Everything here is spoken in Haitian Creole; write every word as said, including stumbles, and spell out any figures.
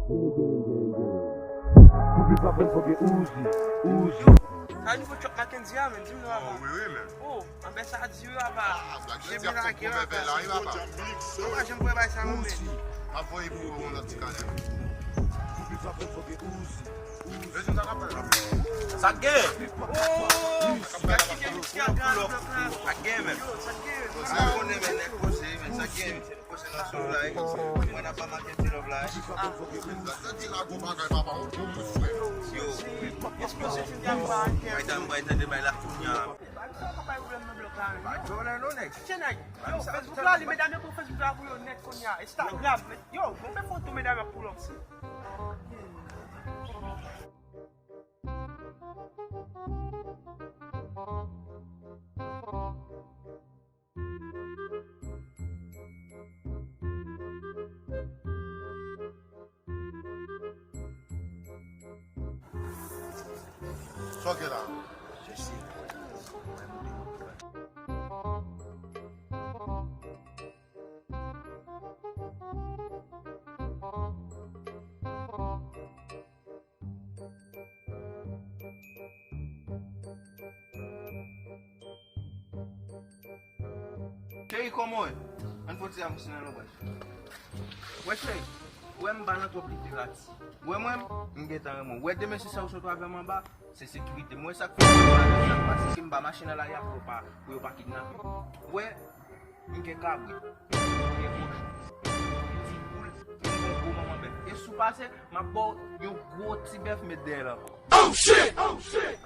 Sa nouvo chòp Mackendy a, men, di m non, papa. Oh, wi, wi, men. Oh, anben sa di wi, papa. Ah, Black J B lage, papa. Papa, janm kwè bay sa non, men. M ap voye pou ou yon lòt ti kanè. Sa k gen? Oh, gad ki gen miskè a, gad blòk la. Sa k gen, men. Yo, sa k gen? Sa konnen, men, nèg poze, men, sa k gen? Poze nan sou la, eh. Mwen n ap ba Mackendy love la, eh. Yo, eksplozyon ti djab pa atè. Bay dam, bay tande bay la kounya. Bay sa pa bay pwoblèm nan blòk la, men. Bay pwoblèm non, nèg. Che nèg. Yo, Facebook la, li medam yo pran Facebook la pou yo nèt kounye a. Instagram, men. Yo, mwen fè foto medam yo pou lòm si. Sa w gen la? Cheri, kòman w ye? Ann fè yon ti avanse nan lanmwèj. Wè, cheri, wè m pa nan twòp literati. Wè mwen, m gentan renmen w. Wè demen si sa ou sot avè m anba, se sekirite. Mwen sa k fè m pa, sa k pase, si m pa mache nan lari a pou yo pa, pou yo pa kidnape m. Wè, m gen kabrit, m gen kochon, m gen ti poul, m gen yon gwo manman bèf. E si w pase, m ap ba w yon gwo ti bèf met dèyè l ankò. Oh shit! Oh shit!